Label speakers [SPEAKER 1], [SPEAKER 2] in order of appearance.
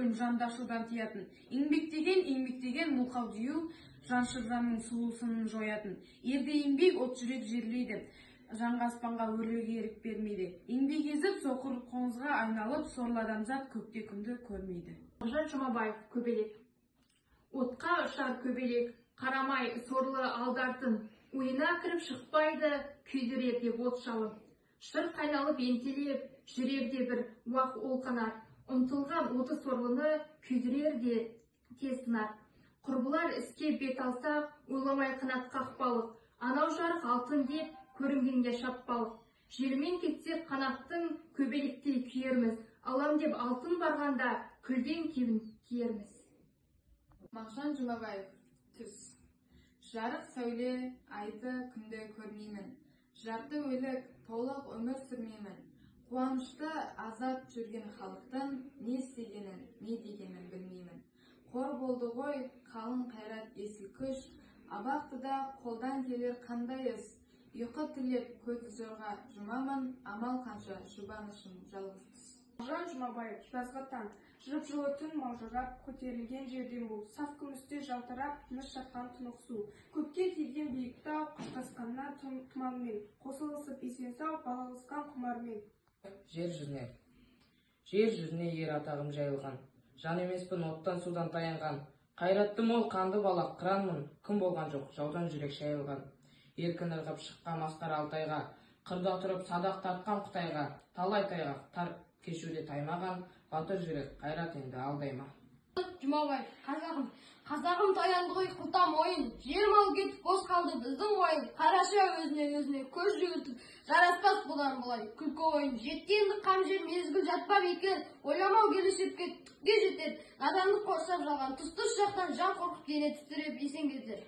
[SPEAKER 1] Үрім жанды ашудан тыятын. Еңбектеген, еңбектеген мылқау дию, жаншып жанның сұлу сынын жоятын. Ерде еңбек от жүрек жерлейді, жанға аспанға өрлеуге ерік бермейді. Еңбек езіп, соқыр қоңызға айналып, сорлы адамзат көкте күнді көрмейді.
[SPEAKER 2] Мағжан Жұмабаев, «Көбелек». Отқа ұшар көбелек, қарамай сорлы алдартын, уына кіріп шықпайды, күйдірер деп от жалын. Шырқ айналып ентелеп, жүрер де бір уақ ол қанар. Ұмтылған оты сорлыны күйдірер де тез тынар. Құрбылар, іске бет алсақ, ойламай қанат қақпалық. Анау жарық алтын деп, көрінгенге шаппалық. Желімен кетсек қанаттың, көбелектей күйерміз. Алам деп алтын барғанда, күлден кебін киерміз.
[SPEAKER 3] Мағжан Жұмабаев, «Түс». Жарық сәуле айды, күнді көрмеймін. Жарты өлік, толық өмір сүрмеймін. Қуанышты азат жүрген халықтың не істегенін, не дегенін білмеймін. Қор болды ғой қалың қайрат, есіл күш. Абақтыда қолдан келер қандай іс? Ұйқы тілеп көзді зорға жұмамын. Амал қанша, жұбанышым жалғыз түс.
[SPEAKER 4] Мағжан Жұмабаев, «Жазғы таң». Жып-жылы түн маужырап, көтерілген жерден бу. Саф күмістей жалтырап, тыныш жатқан тұнық су. Көкке тиген биік тау, қоштасқаннан тұманмен. Қосылысып есен-сау, бағылысқан құмармен.
[SPEAKER 5] Жер жүзіне, жер жүзіне ер атағым жайылған. Жан емеспін оттан, судан таянған. Қайратты мол, қанды бала қыранмын. Күн болған жоқ жаудан жүрек шайылған. Еркін ырғып шыққам асқар Алтайға. Қырда тұрып садақ тартқам Қытайға. Талай тайғақ тар кешуде таймаған. Батыр жүрек, қайрат енді алдай ма?
[SPEAKER 6] Жұмабаев, «Қазағым». Қазағым, таянды ғой қылта мойын. Жер, мал кетіп, бос қалды біздің уайым. Қараша өзінен өзіне көз жүгіртіп, жараспас бұдан былай күлкі, ойын. Жетті енді қам жер, мезгіл жатпа бекер. Ойламау келешекке түкке жетер. Надандық қоршап жалған тұс тұс жақтан, жан қорқып, дене тітіреп, есең кетер.